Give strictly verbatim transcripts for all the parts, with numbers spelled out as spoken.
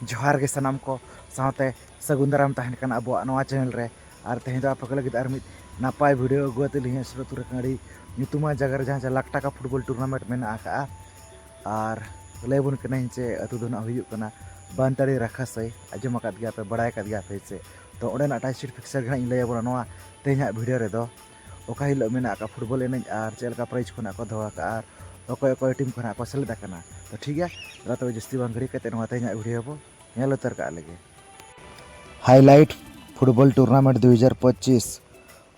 ᱡᱚᱦᱟᱨ ᱜᱮ ᱥᱟᱱᱟᱢ ᱠᱚ, ᱥᱟᱶᱛᱮ ᱥᱟᱹᱜᱩᱱ ᱫᱟᱨᱟᱢ ᱛᱟᱦᱮᱱ ᱠᱟᱱᱟ ᱟᱵᱚᱣᱟᱜ ᱱᱚᱣᱟ ᱪᱮᱱᱮᱞ ᱨᱮ᱾ ᱟᱨ ᱛᱮᱦᱮᱧ ᱫᱚ ᱟᱯᱮ ᱠᱚ ᱞᱟᱹᱜᱤᱫ ᱟᱨ ᱢᱤᱫ ᱱᱟᱯᱟᱭ ᱵᱷᱤᱰᱤᱭᱳ ᱟᱹᱜᱩ ᱟᱛᱮ ᱞᱤᱧ ᱦᱮᱡ ᱥᱮᱴᱮᱨ ᱩᱛᱟᱹᱨ ᱟᱠᱟᱱᱟ ᱟᱹᱰᱤ ᱧᱩᱛᱩᱢᱟᱱ ᱡᱟᱭᱜᱟ ᱨᱮ, ᱡᱟᱦᱟᱸ ᱡᱮ ᱞᱟᱠᱷ ᱴᱟᱠᱟ ᱯᱷᱩᱴᱵᱚᱞ ᱴᱩᱨᱱᱟᱢᱮᱱᱴ ᱢᱮᱱᱟᱜ ᱟᱠᱟᱫᱼᱟ᱾ ᱟᱨ ᱞᱟᱹᱭ ᱟᱵᱚᱱ ᱠᱟᱹᱱᱟᱹᱧ ᱡᱮ ᱟᱹᱛᱩ ᱫᱚ ᱱᱟᱜ ᱦᱩᱭᱩᱜ ᱠᱟᱱᱟ ᱵᱟᱱᱛᱟᱲᱤ ᱨᱟᱠᱷᱟᱥᱟᱹᱭ᱾ ᱟᱸᱡᱚᱢ ᱟᱠᱟᱫ ᱜᱮᱭᱟ ᱯᱮ, ᱵᱟᱲᱟᱭ ᱟᱠᱟᱫ ᱜᱮᱭᱟ ᱯᱮ ᱥᱮ? ᱛᱚ ᱚᱸᱰᱮᱱᱟᱜ ᱴᱟᱭ ᱥᱤᱴ ᱯᱷᱤᱠᱥᱟᱨ ᱜᱮ ᱱᱟᱜ ᱤᱧ ᱞᱟᱹᱭ ᱟᱵᱚᱱᱟ ᱱᱚᱣᱟ ᱛᱮᱦᱮᱧᱟᱜ ᱵᱷᱤᱰᱤᱭᱳ ᱨᱮᱫᱚ᱾ ᱚᱠᱟ ᱦᱤᱞᱳᱜ ᱢᱮᱱᱟᱜ ᱟᱠᱟᱫ ᱯᱷᱩᱴᱵᱚᱞ ᱮᱱᱮᱡ ᱟᱨ ᱪᱮᱫ ᱞᱮᱠᱟ ᱯᱨᱟᱭᱤᱡᱽ ᱠᱚ ᱱᱟᱜ ᱠᱚ ᱫᱚᱦᱚ ᱟᱠᱟᱫᱼᱟ ᱟᱨ ᱚᱠᱚᱭ ᱚᱠᱚᱭ ᱴᱤᱢ ᱠᱚ ᱱᱟᱜ ᱠᱚ ᱥᱮᱞᱮᱫ ᱟᱠᱟᱱᱟ᱾ ᱛᱚ ᱴᱷᱤᱠ ᱜᱮᱭᱟ, ᱫᱮᱞᱟ ᱛᱚᱵᱮ ᱡᱟᱹᱥᱛᱤ ᱵᱟᱝ ᱜᱷᱟᱹᱲᱤ ᱠᱟᱛᱮ ᱱᱚᱣᱟ ᱛᱮᱦᱮᱧᱟᱜ ᱵᱷᱤᱰᱤᱭᱳ ᱵᱚ ᱧᱮᱞ ᱩᱛᱟᱹᱨ ᱠᱟᱜ ᱞᱮᱜᱮ᱾ Highlight Football Tournament ᱫᱩ ᱦᱟᱡᱟᱨ ᱯᱚᱸᱪᱤᱥ,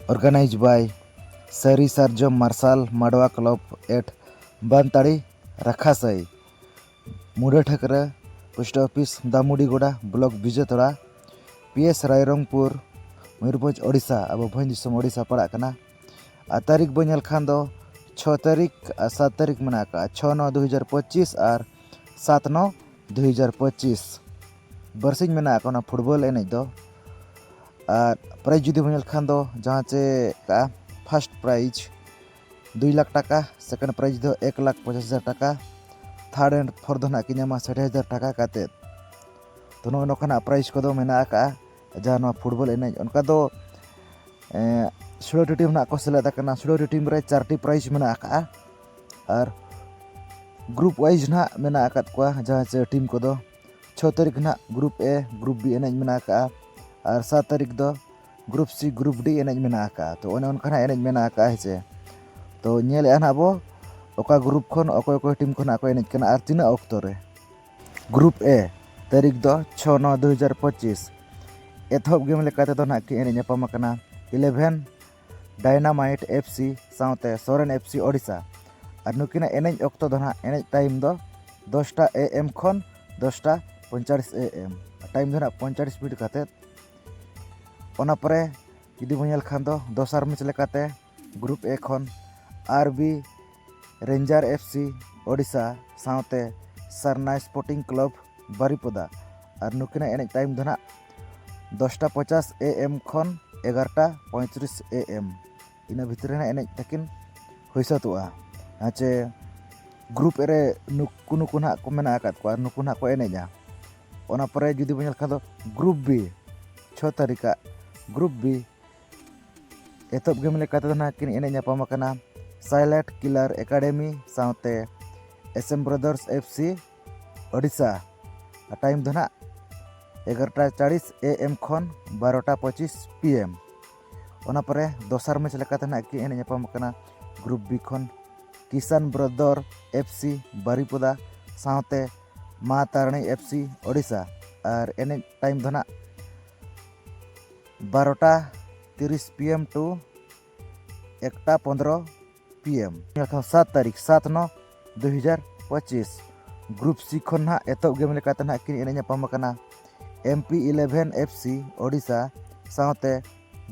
organized by ᱥᱟᱹᱨᱤ Sarjom Marsal Madwa club at Bantari Rakhasai, Muda Thakra, post office Damudigoda, block Bijatola, P S Rairangpur, Mayurbhanj, Odisha. ᱟᱵᱚ ᱵᱷᱚᱸᱡᱽ ᱫᱤᱥᱚᱢ ᱳᱰᱤᱥᱟ ᱯᱟᱲᱟᱜ ᱠᱟᱱᱟ᱾ ᱟᱨ ᱛᱟᱹᱨᱤᱠᱷ ᱵᱚᱱ ᱧᱮᱞ ᱠᱷᱟᱱ ᱫᱚ ᱪᱷᱚ ᱛᱟᱹᱨᱤᱠᱷ ᱟᱨ ᱥᱟᱛ ᱛᱟᱹᱨᱤᱠᱷ ᱢᱮᱱᱟᱜ ᱟᱠᱟᱫᱼᱟ, ᱪᱷᱚ ᱱᱚ ᱫᱩ ᱦᱟᱡᱟᱨ ᱯᱚᱸᱪᱤᱥ ᱟᱨ ᱥᱟᱛ ᱱᱚ ᱫᱩ ᱦᱟᱡᱟᱨ ᱯᱚᱸᱪᱤᱥ᱾ ᱵᱟᱨᱥᱤᱧ ᱢᱮᱱᱟᱜ ᱟᱠᱟᱫ ᱚᱱᱟ ᱯᱷᱩᱴᱵᱚᱞ ᱮᱱᱮᱡ ᱫᱚ᱾ ᱟᱨ ᱯᱨᱟᱭᱤᱡᱽ ᱡᱩᱫᱤ ᱵᱚᱱ ᱧᱮᱞ ᱠᱷᱟᱱ ᱫᱚ, ᱡᱟᱦᱟᱸ ᱪᱮ ᱠᱟᱜᱼᱟ, ᱯᱷᱟᱥᱴ ᱯᱨᱟᱭᱤᱡᱽ ᱫᱩᱭ ᱞᱟᱠᱷ ᱴᱟᱠᱟ, ᱥᱮᱠᱮᱱᱰ ᱯᱨᱟᱭᱤᱡᱽ ᱫᱚ ᱮᱠ ᱞᱟᱠᱷ ᱯᱚᱸᱪᱟᱥ ᱦᱟᱡᱟᱨ ᱴᱟᱠᱟ, ᱛᱷᱟᱨᱰ ᱮᱱᱰ ᱯᱷᱳᱨ ᱫᱚ ᱱᱟᱜ ᱠᱤᱱ ᱧᱟᱢᱟ ᱥᱟᱴᱷ ᱦᱟᱡᱟᱨ ᱴᱟᱠᱟ ᱠᱟᱛᱮᱫ᱾ ᱛᱚ ᱱᱚᱜᱼᱚ ᱱᱚᱝᱠᱟᱱᱟᱜ ᱯᱨᱟᱭᱤᱡᱽ ᱠᱚᱫᱚ ᱢᱮᱱᱟᱜ ᱟᱠᱟᱫᱼᱟ᱾ ᱡᱟᱦᱟᱸ ᱱᱚᱣᱟ ᱯᱷᱩᱴᱵᱚᱞ ᱮᱱᱮᱡ, ᱚᱱᱠᱟ ᱫᱚ ᱮᱸ, ᱥᱳᱞᱳᱴᱤ ᱴᱤᱢ ᱱᱟᱜ ᱠᱚ ᱥᱮᱞᱮᱫ ᱟᱠᱟᱱᱟ᱾ ᱥᱳᱞᱳᱴᱤ ᱴᱤᱢ ᱨᱮ ᱪᱟᱨᱴᱤ ᱯᱨᱟᱭᱤᱡᱽ ᱢᱮᱱᱟᱜ ᱟᱠᱟᱫᱼᱟ᱾ ᱟᱨ ᱜᱨᱩᱯ ᱣᱟᱭᱤᱡᱽ ᱱᱟᱜ ᱢᱮᱱᱟᱜ ᱟᱠᱟᱫ ᱠᱚᱣᱟ ᱡᱟᱦᱟᱸ ᱪᱮ ᱴᱤᱢ ᱠᱚᱫᱚ᱾ ᱪᱷᱚ ᱛᱟᱹᱨᱤᱠᱷ ᱱᱟᱜ ᱜᱨᱩᱯ ᱮ, ᱜᱨᱩᱯ ᱵᱤ ᱮᱱᱮᱡ ᱢᱮᱱᱟᱜ ᱟᱠᱟᱫᱼᱟ᱾ ᱟᱨ ᱥᱟᱛ ᱛᱟᱹᱨᱤᱠᱷ ᱫᱚ ᱜᱨᱩᱯ ᱥᱤ, ᱜᱨᱩᱯ ᱰᱤ ᱮᱱᱮᱡ ᱢᱮᱱᱟᱜ ᱟᱠᱟᱫᱼᱟ᱾ ᱛᱚ ᱚᱱᱮ ᱚᱱᱠᱟ ᱱᱟᱜ ᱮᱱᱮᱡ ᱢᱮᱱᱟᱜ ᱟᱠᱟᱫᱼᱟ, ᱦᱮᱸ ᱪᱮ᱾ ᱛᱚ ᱧᱮᱞᱮᱫᱼᱟ ᱱᱟᱜ ᱵᱚ ᱚᱠᱟ ᱜᱨᱩᱯ ᱠᱷᱚᱱ ᱚᱠᱚᱭ ᱚᱠᱚᱭ ᱴᱤᱢ ᱠᱷᱚᱱᱟᱜ ᱠᱚ ᱮᱱᱮᱡ ᱠᱟᱱᱟ ᱟᱨ ᱛᱤᱱᱟᱹᱜ ᱚᱠᱛᱚ ᱨᱮ᱾ ᱜᱨᱩᱯ ᱮ, ᱛᱟᱹᱨᱤᱠᱷ ᱫᱚ ᱪᱷᱚ ᱱᱚ ᱫᱩ ᱦᱟᱡᱟᱨ ᱯᱚᱸᱪᱤᱥ᱾ ᱮᱛᱚᱦᱚᱵ ᱜᱮᱢ ᱞᱮᱠᱟ ᱛᱮᱫᱚ ᱱᱟᱜ ᱠᱤᱱ ᱮᱱᱮᱡ ᱧᱟᱯᱟᱢ ᱟᱠᱟᱱᱟ ᱤᱞᱮᱵᱷᱮᱱ ᱰᱟᱭᱱᱟᱢᱟᱭᱤᱴ ᱮᱯᱷ ᱥᱤ ᱥᱟᱶᱛᱮ ᱥᱚᱨᱮᱱ ᱮᱯᱷ ᱥᱤ ᱳᱰᱤᱥᱟ᱾ ᱟᱨ ᱱᱩᱠᱤᱱᱟᱜ ᱮᱱᱮᱡ ᱚᱠᱛᱚ ᱫᱚ ᱱᱟᱜ, ᱮᱱᱮᱡ ᱴᱟᱭᱤᱢ ᱫᱚ ᱫᱚᱥᱴᱟ ᱮ ᱮᱢ ᱠᱷᱚᱱ ᱫᱚᱥᱴᱟ ᱯᱚᱸᱭᱛᱟᱞᱤᱥ ᱮ ᱮᱢ᱾ ᱴᱟᱭᱤᱢ ᱫᱚ ᱱᱟᱜ ᱯᱚᱸᱭᱛᱟᱞᱤᱥ ᱢᱤᱱᱤᱴ ᱠᱟᱛᱮᱫ᱾ ᱚᱱᱟ ᱯᱚᱨᱮ ᱡᱩᱫᱤ ᱵᱚᱱ ᱧᱮᱞ ᱠᱷᱟᱱ ᱫᱚ ᱫᱚᱥᱟᱨ ᱢᱮᱪ ᱞᱮᱠᱟᱛᱮ ᱜᱨᱩᱯ ᱮ ᱠᱷᱚᱱ ᱟᱨ ᱵᱤ ᱨᱮᱧᱡᱟᱨ ᱮᱯᱷ ᱥᱤ ᱳᱰᱤᱥᱟ ᱥᱟᱶᱛᱮ ᱥᱟᱨᱱᱟ ᱥᱯᱳᱨᱴᱤᱝ ᱠᱞᱟᱵᱽ ᱵᱟᱨᱤᱯᱚᱫᱟ᱾ ᱟᱨ ᱱᱩᱠᱤᱱᱟᱜ ᱮᱱᱮᱡ ᱴᱟᱭᱤᱢ ᱫᱚ ᱱᱟᱜ ᱫᱚᱥᱴᱟ ᱯᱚᱪᱟᱥ ᱮ ᱮᱢ ᱠᱷᱚᱱ ᱮᱜᱟᱨᱚᱴᱟ ᱯᱚᱸᱭᱛᱨᱤᱥ ᱮ ᱮᱢ᱾ ᱤᱱᱟᱹ ᱵᱷᱤᱛᱨᱤ ᱨᱮ ᱱᱟᱜ ᱮᱱᱮᱡ ᱛᱟᱹᱠᱤᱱ ᱦᱩᱭ ᱥᱟᱹᱛᱚᱜᱼᱟ᱾ ᱦᱮᱸ ᱪᱮ, ᱜᱨᱩᱯ ᱮ ᱨᱮ ᱱᱩᱠᱩ, ᱱᱩᱠᱩ ᱱᱟᱜ ᱠᱚ ᱢᱮᱱᱟᱜ ᱟᱠᱟᱫ ᱠᱚᱣᱟ, ᱱᱩᱠᱩ ᱱᱟᱜ ᱠᱚ ᱮᱱᱮᱡᱟ᱾ ᱚᱱᱟ ᱯᱚᱨᱮ ᱡᱩᱫᱤ ᱵᱚᱱ ᱧᱮᱞ ᱠᱷᱟᱱ ᱫᱚ ᱜᱨᱩᱯ ᱵᱤ, ᱪᱷᱚ ᱛᱟᱹᱨᱤᱠᱷᱟᱜ ᱜᱨᱩᱯ ᱵᱤ, ᱮᱛᱚᱦᱚᱵ ᱜᱮᱢ ᱞᱮᱠᱟ ᱛᱮᱫᱚ ᱱᱟᱦᱟᱜ ᱠᱤᱱ ᱮᱱᱮᱡ ᱧᱟᱯᱟᱢ ᱟᱠᱟᱱᱟ ᱥᱟᱭᱞᱮᱱᱴ ᱠᱤᱞᱟᱨ ᱮᱠᱟᱰᱮᱢᱤ ᱥᱟᱶᱛᱮ S M brothers F C Odisha. Time ᱫᱚ ᱱᱟᱦᱟᱜ ᱮᱜᱟᱨᱚᱴᱟ ᱪᱟᱲᱤᱥ ᱮ ᱮᱢ ᱠᱷᱚᱱ ᱵᱟᱨᱚᱴᱟ ᱯᱚᱸᱪᱤᱥ ᱯᱤ ᱮᱢ᱾ ᱚᱱᱟ ᱯᱚᱨᱮ ᱫᱚᱥᱟᱨ ᱢᱮᱪ ᱞᱮᱠᱟᱛᱮ ᱱᱟᱦᱟᱜ ᱠᱤᱱ ᱮᱱᱮᱡ ᱧᱟᱯᱟᱢ ᱟᱠᱟᱱᱟ ᱜᱨᱩᱯ ᱵᱤ ᱠᱷᱚᱱ ᱠᱤᱥᱟᱱ ᱵᱨᱚᱫᱚᱨ ᱮᱯᱷ ᱥᱤ ᱵᱟᱨᱤᱯᱚᱫᱟ ᱥᱟᱶᱛᱮ ᱢᱟ ᱛᱟᱨᱤᱬᱤ ᱮᱯᱷ ᱥᱤ ᱳᱰᱤᱥᱟ᱾ ᱟᱨ ᱮᱱᱮᱡ ᱴᱟᱭᱤᱢ ᱫᱚ ᱱᱟᱦᱟᱜ ᱵᱟᱨᱚᱴᱟ ᱛᱤᱨᱤᱥ ᱯᱤ ᱮᱢ ᱴᱩ ᱮᱠᱴᱟ ᱯᱚᱱᱫᱽᱨᱚ ᱯᱤ ᱮᱢ᱾ ᱥᱟᱛ ᱛᱟᱹᱨᱤᱠᱷ ᱥᱟᱛ ᱱᱚ ᱫᱩ ᱦᱟᱡᱟᱨ ᱯᱚᱸᱪᱤᱥ᱾ ᱜᱨᱩᱯ ᱥᱤ ᱠᱷᱚᱱ ᱱᱟᱦᱟᱜ ᱮᱛᱚᱦᱚᱵ ᱜᱮᱢ ᱞᱮᱠᱟᱛᱮ ᱱᱟᱦᱟᱜ ᱠᱤᱱ ᱮᱱᱮᱡ ᱧᱟᱯᱟᱢ ᱟᱠᱟᱱᱟ ᱮᱢ ᱯᱤ ᱤᱞᱮᱵᱷᱮᱱ ᱮᱯᱷ ᱥᱤ ᱳᱰᱤᱥᱟ ᱥᱟᱶᱛᱮ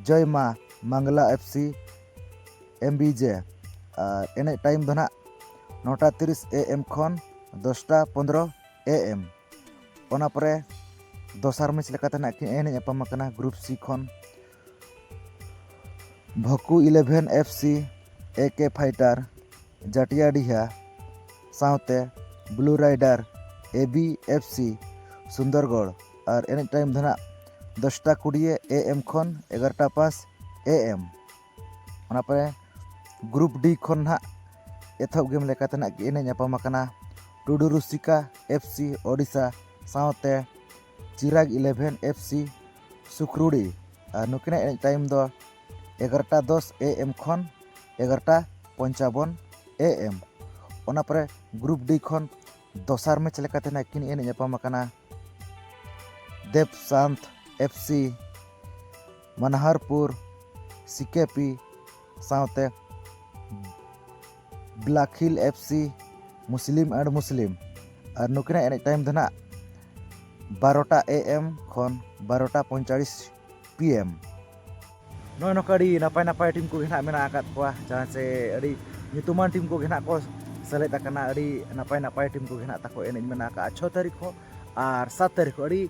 ᱡᱚᱭ ᱢᱟ ᱢᱟᱝᱞᱟ F C M B J. ᱟᱨ ᱮᱱᱮᱡ ᱴᱟᱭᱤᱢ ᱫᱚ ᱱᱟᱦᱟᱜ ᱱᱚᱴᱟ ᱛᱤᱨᱤᱥ ᱮ ᱮᱢ ᱠᱷᱚᱱ ᱫᱚᱥᱴᱟ ᱯᱚᱱᱫᱽᱨᱚ ᱮ ᱮᱢ᱾ ᱚᱱᱟ ᱯᱚᱨᱮ ᱫᱚᱥᱟᱨ ᱢᱮᱪ ᱞᱮᱠᱟᱛᱮ ᱱᱟᱦᱟᱜ ᱠᱤᱱ ᱮᱱᱮᱡ ᱧᱟᱯᱟᱢ ᱟᱠᱟᱱᱟ ᱜᱨᱩᱯ ᱥᱤ ᱠᱷᱚᱱ ᱵᱷᱚᱠᱩ ᱤᱞᱮᱵᱷᱮᱱ ᱮᱯᱷ ᱥᱤ ᱮ ᱠᱮ ᱯᱷᱟᱭᱴᱟᱨ ᱡᱟᱴᱤᱭᱟᱰᱤᱦᱟ ᱥᱟᱶᱛᱮ blue rider A B F C Sundargarh. ᱟᱨ ᱮᱱᱮᱡ ᱴᱟᱭᱤᱢ ᱫᱚ ᱱᱟᱦᱟᱜ ᱫᱚᱥᱴᱟ ᱠᱩᱲᱤᱭᱮ ᱮ ᱮᱢ ᱠᱷᱚᱱ ᱮᱜᱟᱨᱚᱴᱟ ᱯᱟᱸᱪ ᱮ ᱮᱢ᱾ ᱚᱱᱟ ᱯᱚᱨᱮ ᱜᱨᱩᱯ ᱰᱤ ᱠᱷᱚᱱ ᱱᱟᱦᱟᱜ ᱮᱛᱚᱦᱚᱵ ᱜᱮᱢ ᱞᱮᱠᱟᱛᱮ ᱱᱟᱦᱟᱜ ᱮᱱᱮᱡ ᱧᱟᱯᱟᱢ ᱟᱠᱟᱱᱟ ᱴᱩᱰᱩ ᱨᱩᱥᱤᱠᱟ ᱮᱯᱷ ᱥᱤ ᱳᱰᱤᱥᱟ ᱥᱟᱶᱛᱮ ᱪᱤᱨᱟᱜᱽ ᱤᱞᱮᱵᱷᱮᱱ ᱮᱯᱷ ᱥᱤ ᱥᱩᱠᱨᱩᱲᱤ᱾ ᱟᱨ ᱱᱩᱠᱤᱱᱟᱜ ᱮᱱᱮᱡ ᱴᱟᱭᱤᱢ ᱫᱚ ᱮᱜᱟᱨᱚᱴᱟ ᱫᱚᱥ ᱮ ᱮᱢ ᱠᱷᱚᱱ ᱮᱜᱟᱨᱚᱴᱟ ᱯᱚᱧᱪᱟᱵᱚᱱ ᱮ ᱮᱢ᱾ ᱚᱱᱟ ᱯᱚᱨᱮ ᱜᱨᱩᱯ ᱰᱤ ᱠᱷᱚᱱ ᱫᱚᱥᱟᱨ ᱢᱮᱪ ᱞᱮᱠᱟᱛᱮ ᱱᱟᱦᱟᱜ ᱠᱤᱱ ᱮᱱᱮᱡ ᱧᱟᱯᱟᱢ ᱟᱠᱟᱱᱟ ᱫᱮᱵᱥᱟᱱᱛ ᱮᱯᱷ ᱥᱤ ᱢᱟᱱᱦᱟᱨᱯᱩᱨ ᱥᱤ ᱠᱮ ᱯᱤ ᱥᱟᱶᱛᱮ ᱵᱞᱟᱠᱷᱤᱞ ᱮᱯᱷ ᱥᱤ ᱢᱩᱥᱞᱤᱢ ᱮᱱᱰ ᱢᱩᱥᱞᱤᱢ᱾ ᱟᱨ ᱱᱩᱠᱤᱱᱟᱜ ᱮᱱᱮᱡ ᱴᱟᱭᱤᱢ ᱫᱚ ᱱᱟᱦᱟᱜ ᱵᱟᱨᱚᱴᱟ ᱮ ᱮᱢ ᱠᱷᱚᱱ ᱵᱟᱨᱚᱴᱟ ᱯᱚᱸᱭᱛᱟᱞᱤᱥ ᱯᱤ ᱮᱢ᱾ ᱱᱚᱜᱼᱚᱭ ᱱᱚᱝᱠᱟ ᱟᱹᱰᱤ ᱱᱟᱯᱟᱭ ᱱᱟᱯᱟᱭ ᱴᱤᱢ ᱠᱚᱜᱮ ᱱᱟᱦᱟᱜ ᱢᱮᱱᱟᱜ ᱟᱠᱟᱫ ᱠᱚᱣᱟ, ᱡᱟᱦᱟᱸ ᱪᱮ ᱟᱹᱰᱤ ᱧᱩᱛᱩᱢᱟᱱ ᱴᱤᱢ ᱠᱚᱜᱮ ᱱᱟᱦᱟᱜ ᱠᱚ ᱥᱮᱞᱮᱫ ᱟᱠᱟᱱᱟ᱾ ᱟᱹᱰᱤ ᱱᱟᱯᱟᱭ ᱱᱟᱯᱟᱭ ᱴᱤᱢ ᱠᱚᱜᱮ ᱱᱟᱦᱟᱜ ᱛᱟᱠᱚ ᱮᱱᱮᱡ ᱢᱮᱱᱟᱜ ᱟᱠᱟᱫᱼᱟ ᱪᱷᱚ ᱛᱟᱹᱨᱤᱠᱷ ᱦᱚᱸ ᱟᱨ ᱥᱟᱛ ᱛᱟᱹᱨᱤᱠᱷ ᱦᱚᱸ᱾ ᱟᱹᱰᱤ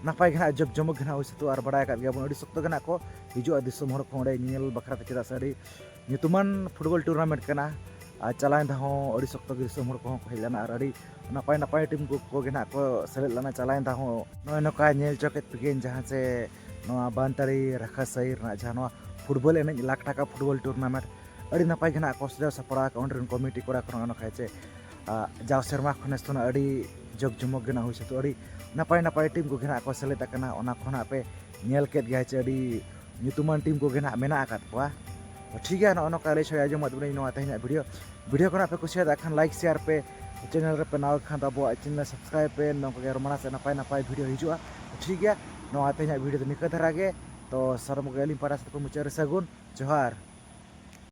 ᱱᱟᱯᱟᱭ ᱜᱮ ᱱᱟᱦᱟᱜ ᱡᱚᱠ ᱡᱚᱢᱚᱠ ᱜᱮ ᱱᱟᱦᱟᱜ ᱦᱩᱭ ᱥᱟᱹᱛᱚᱜᱼᱟ᱾ ᱟᱨ ᱵᱟᱲᱟᱭ ᱟᱠᱟᱫ ᱜᱮᱭᱟᱵᱚᱱ ᱟᱹᱰᱤ ᱥᱚᱠᱛᱚ ᱜᱮ ᱱᱟᱦᱟᱜ ᱠᱚ ᱦᱤᱡᱩᱜᱼᱟ ᱫᱤᱥᱚᱢ ᱦᱚᱲ ᱠᱚ ᱚᱸᱰᱮ ᱧᱮᱧᱮᱞ ᱵᱟᱠᱷᱨᱟ ᱛᱮ, ᱪᱮᱫᱟᱜ ᱥᱮ ᱟᱹᱰᱤ ᱧᱩᱛᱩᱢᱟᱱ ᱯᱷᱩᱴᱵᱚᱞ ᱴᱩᱨᱱᱟᱢᱮᱱᱴ ᱠᱟᱱᱟ᱾ ᱟᱨ ᱪᱟᱞᱟᱣᱮᱱ ᱫᱷᱟᱣ ᱦᱚᱸ ᱟᱹᱰᱤ ᱥᱚᱠᱛᱚ ᱜᱮ ᱫᱤᱥᱚᱢ ᱦᱚᱲ ᱠᱚᱦᱚᱸ ᱠᱚ ᱦᱮᱡ ᱞᱮᱱᱟ ᱟᱨ ᱟᱹᱰᱤ ᱱᱟᱯᱟᱭ ᱱᱟᱯᱟᱭ ᱴᱤᱢ ᱠᱚ ᱠᱚ ᱜᱮ ᱱᱟᱦᱟᱜ ᱠᱚ ᱥᱮᱞᱮᱫ ᱞᱮᱱᱟ ᱪᱟᱞᱟᱣᱮᱱ ᱫᱷᱟᱣ ᱦᱚᱸ᱾ ᱱᱚᱜᱼᱚᱭ ᱱᱚᱝᱠᱟ ᱧᱮᱞ ᱪᱚ ᱠᱮᱫ ᱯᱮᱜᱮᱧ ᱡᱟᱦᱟᱸ ᱪᱮ ᱱᱚᱣᱟ ᱵᱟᱱᱛᱟᱲᱤ ᱨᱟᱠᱷᱟ ᱥᱟᱹᱭ ᱨᱮᱱᱟᱜ ᱡᱟᱦᱟᱸ ᱱᱚᱣᱟ ᱯᱷᱩᱴᱵᱚᱞ ᱮᱱᱮᱡ ᱞᱟᱠᱷ ᱴᱟᱠᱟ ᱯᱷᱩᱴᱵᱚᱞ ᱴᱩᱨᱱᱟᱢᱮᱱᱴ ᱟᱹᱰᱤ ᱱᱟᱯᱟᱭ ᱜᱮ ᱱᱟᱦᱟᱜ ᱠᱚ ᱥᱟᱡᱟᱣ ᱥᱟᱯᱲᱟᱣ ᱟᱠᱟᱫ ᱚᱸᱰᱮ ᱨᱮᱱ ᱠᱚᱢᱤᱴᱤ ᱠᱚᱲᱟ ᱠᱚ᱾ ᱱᱚᱜᱼᱚᱭ ᱱᱚᱝᱠᱟ ᱪᱮ ᱟᱜ, ᱡᱟᱣ ᱥᱮᱨᱢᱟ ᱠᱷᱚᱱ ᱱᱮᱥ ᱫᱚ ᱱᱟᱜ ᱟᱹᱰᱤ ᱡᱚᱜᱽ ᱡᱚᱢᱚᱠ ᱜᱮ ᱱᱟᱜ ᱦᱩᱭ ᱥᱟᱹᱛᱚᱜ, ᱟᱹᱰᱤ ᱱᱟᱯᱟᱭ ᱱᱟᱯᱟᱭ ᱴᱤᱢ ᱠᱚᱜᱮ ᱱᱟᱜ ᱠᱚ ᱥᱮᱞᱮᱫ ᱟᱠᱟᱱᱟ᱾ ᱚᱱᱟ ᱠᱷᱚᱱᱟᱜ ᱯᱮ ᱧᱮᱞ ᱠᱮᱫ ᱜᱮᱭᱟ ᱪᱮ ᱟᱹᱰᱤ ᱧᱩᱛᱩᱢᱟᱱ ᱴᱤᱢ ᱠᱚᱜᱮ ᱱᱟᱜ ᱢᱮᱱᱟᱜ ᱟᱠᱟᱫ ᱠᱚᱣᱟ᱾ ᱛᱚ ᱴᱷᱤᱠ ᱜᱮᱭᱟ, ᱱᱚᱜᱼᱚ ᱱᱚᱝᱠᱟ ᱞᱟᱹᱭ ᱥᱚᱫᱚᱨ ᱟᱸᱡᱚᱢᱟᱫ ᱵᱚᱱᱟᱹᱧ ᱱᱚᱣᱟ ᱛᱮᱦᱮᱧᱟᱜ ᱵᱷᱤᱰᱤᱭᱳ᱾ ᱵᱷᱤᱰᱤᱭᱳ ᱠᱚ ᱱᱟᱜ ᱯᱮ ᱠᱩᱥᱤᱭᱟᱫᱟ ᱠᱷᱟᱱ ᱞᱟᱭᱤᱠ ᱥᱮᱭᱟᱨ ᱯᱮ, ᱪᱮᱱᱮᱞ ᱨᱮᱯᱮ ᱱᱟᱣᱟ ᱠᱷᱟᱱ ᱫᱚ ᱟᱵᱚᱣᱟᱜ ᱪᱮᱱᱮᱞ ᱥᱟᱵᱥᱠᱨᱟᱭᱤᱵ ᱯᱮ᱾ ᱱᱚᱝᱠᱟ ᱜᱮ ᱟᱨᱚ ᱢᱟᱲᱟᱝ ᱥᱮᱫ ᱱᱟᱯᱟᱭ ᱱᱟᱯᱟᱭ ᱵᱷᱤᱰᱤᱭᱳ ᱦᱤᱡᱩᱜᱼᱟ᱾ ᱴᱷᱤᱠ ᱜᱮᱭᱟ, ᱱᱚᱣᱟ ᱛᱮᱦᱮᱧᱟᱜ ᱵᱷᱤᱰᱤᱭᱳ ᱫᱚ ᱱᱤᱝᱠᱟᱹ ᱫᱷᱟᱨᱟ ᱜᱮ᱾ ᱛᱚ ᱥᱟᱱᱟᱢ ᱠᱚᱜᱮ ᱟᱹᱞᱤᱧ ᱯᱟᱦᱴᱟ ᱥᱮᱫ ᱠᱷᱚᱱ ᱢᱩᱪᱟᱹᱫ ᱨᱮ ᱥᱟᱹᱜᱩᱱ ᱡᱚᱦᱟᱨ᱾